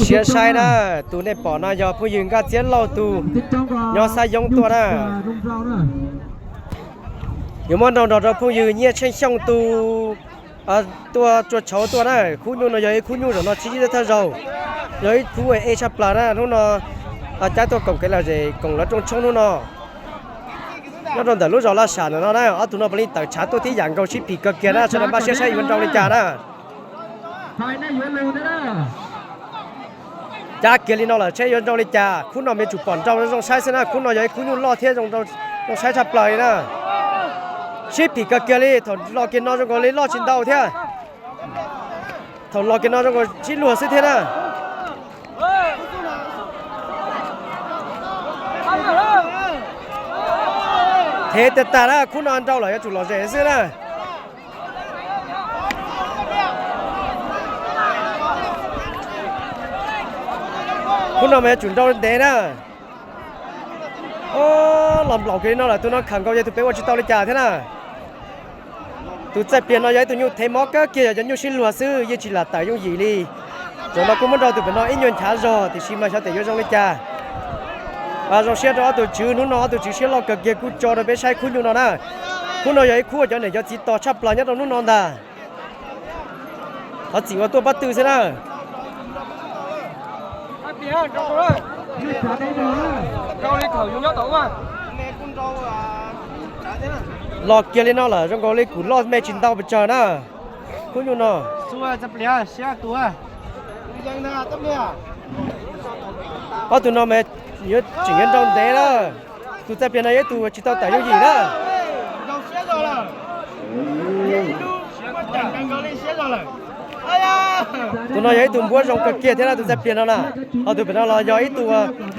Siab saib na, tus nej pom no yog phooj ywg Nkaj Txiab Lauj tus nyob Xab Yoob tuaj na. Yuav muab nrau nrog rau phooj ywg Nyiaj Tsheej Xyooj tus tuaj tsua tshauv tuaj na. Khub nyuj no yog ib khub nyuj zaum no tsis yog thawj zaug, yog ib khub ej tshaj plaws na. Hnub no cab tuaj koom kev lom zem koom lawv rooj tshoob hnub no. Nyob rau ntawm lub zos Laj Sam ntawm no na, ob tug no puav leej tawm tshav tuaj tib yam nkaus, sib phim kawg kiag na, sawv daws npaj siab saib yuav nrau li cas na. Cab kiag li no lawm seb yuav nrau li cas, khub no mas yuav tsum pom nrau zoo saib xwb na, khub no yog ib khub nyuj loj thiab zoo saib tshaj plaws li na. Sib phim kawg kiag li, thaum los kiag no zoo nkaus li loj tsis ntau thiab. Thaum los kiag no zoo nkaus sib luag xwb thiab na. Thev tiag tag na, khub no nrau lawm yuav tsum lom zem xwb na. Khub no mas yuav tsum nrau ntev na. Los nplaum kiag li no lawm, tus no khawm nkaus yog tus pem ua tsis tau li cas thiab na. Tus txaij pliag no yog ib tug nyuj thev mob kawg kiag, yog cov nyuj sib luag xwb, yeej tsis lam tawm yooj yim li. Zaum no kuj muab nrau tus pem no ib nyuag nchav zog, tiam sis mas xyov tias yuav zoo li cas. Zoo siab rau ob tug tswv, hnub no ob tug tswv siab loj kawg kiag kuj tso rau peb saib khub nyuj no na. Khub no yog ib khub uas cov niam cov txiv tos tshaj plaws nyob rau hnub no ntag. Thov txim uas tuaj pab twg xwb na. Los kiag li no lawm zoo nkaus li kuj loj me tsis ntau pes tsawg na. Khub nyuj no. Ob tug no mas yuav tseem yuav nrau ntev na. Tus txaij pliag no yog ib tug tsis tau tawm yooj yim na. Tus no yog ib tug npuab zoo kawg kiag thiab na, tus txaij pliag no na. Ho tus pem no los yog ib tug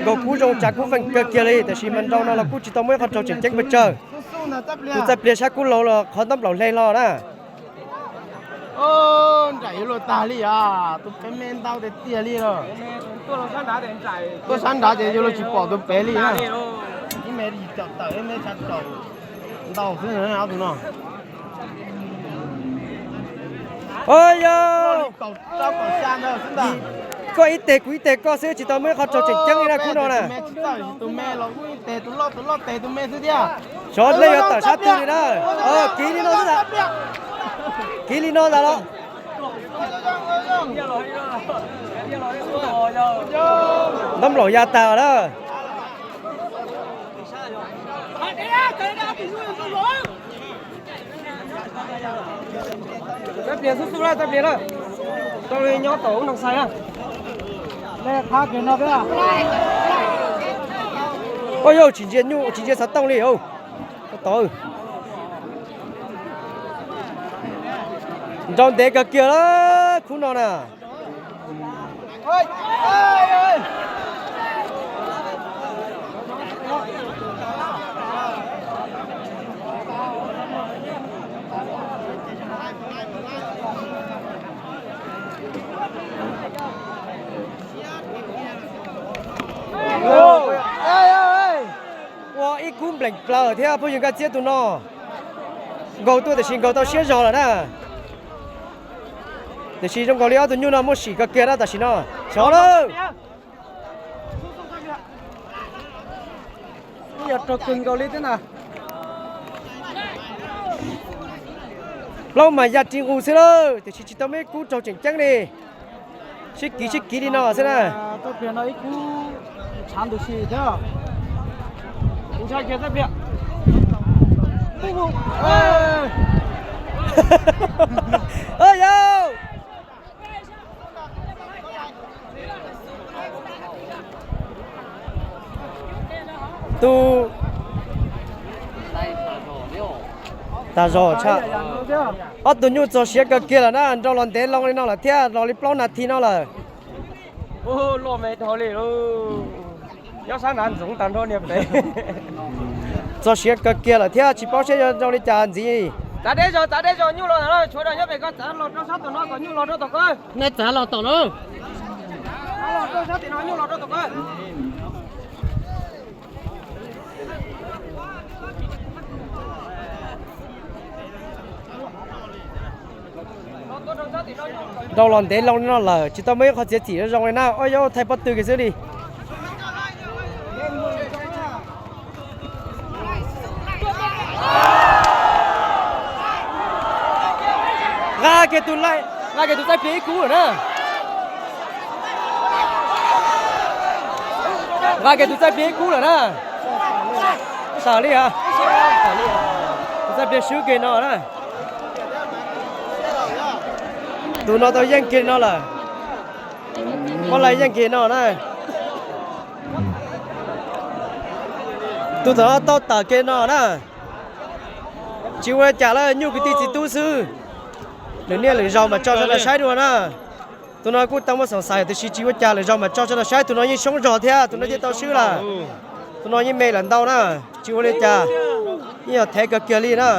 nkaus kub zoo tsav kub feej kawg kiag li, tiam sis mas nrau no los kuj tsis tau muaj ib qho raug tseem ceeb pes tsawg. Tus txaij pliag sab kub laug los qhov ntab nplaum hle hlo na. Nraim yuav luag tag li os, tus pem me ntau tiag tiag li los. Tuaj sab nrad ces yuav luag tsis pom tus pem li na. Ib me caum tawm ib me tshaj caum ntau xwb ob tug no. Yog koj ib teg kuv ib teg koj xwb, tsis tau muaj ib qho raug tseem ceeb li na khub no na. Tus me los ib teg, tus loj tus loj teg tus me xwb thiab. Xyov nej yuav tawm sab twg li na. Kiv li no xwb ntag. Kiv li no ntag los. Ntab nplaum ya tas na. Txaij pliag xub xub na, txaij pliag na. Tau li nyob tom ub nag xais na. Ua yog tsis ntsia nyuj tsis ntsia xov tooj li. Tau, nrau ntev kawg kiag la khub no na. Ua ib kub npleem plaws thiab phooj ywg Nkaj Txiab tus no. Nkaug tuaj tiam sis nkaug tau siab zog lawm na. Tiam sis zoo nkaus li ob tug nyuj no muaj sim kawg kiag na tam sim no. Xyov lawm. Plaub mas ya ri nqus xwb lawm tiam sis tsis tau muaj ib kub raug tseem ceeb li. Sib kiv sib kiv li no xwb na. Yog tus tag zog tshaj. Ob tug nyuj txog siav kawg kiag lawm na, nrau los ntev loo li no lawm thiab, los li plaub nas this no lawm. Loj me dhau li, nyob sab nrad ntxoov tag nrho niag pem. Txog siav kawg kiag lawm thiab tsis paub seb yuav nrau li cas ntxiv. Txav deb zog, txav deb zog, nyuj los ntawm no, tshuav rau nyob pem ko, txav los rau sab tom no kom nyuj los rau tom ko. Nej txav los tom no. Los rau sab tim no, nyuj los rau tom ko. Nrau los ntev loo li no lawm tsis tau muaj ib qho txiav txim zoo li na, ob yau thaij pob tw kiag xwb li. Nqa kiag tus, nqa kiag tus txaij pliag ib kub lawm na. Nqa kiag tus txaij pliag ib kub lawm na. Tam li a, tus txaij pliag swb kiag no na. Tus no tau yeej kiag no lawm. Muab lais yeej kiag no na. Tus thaum no tau tawm kiag no na. Tsis ua li cas lawm, nyuj kwv tij txiv tub xwb. Lwm niaj lwm zaus mas tso sawv daws saib dua na. Tus no kuj tau muaj xoom xaiv tiam sis tsis ua cas, lwm zaus mas tso sawv daws saib, tus no yeej soob zog thiab, tus no thiaj tau swb lawm. Tus no yeej me lawm ntau na, tsis ua li cas, yeej yog thev kawg kiag li na.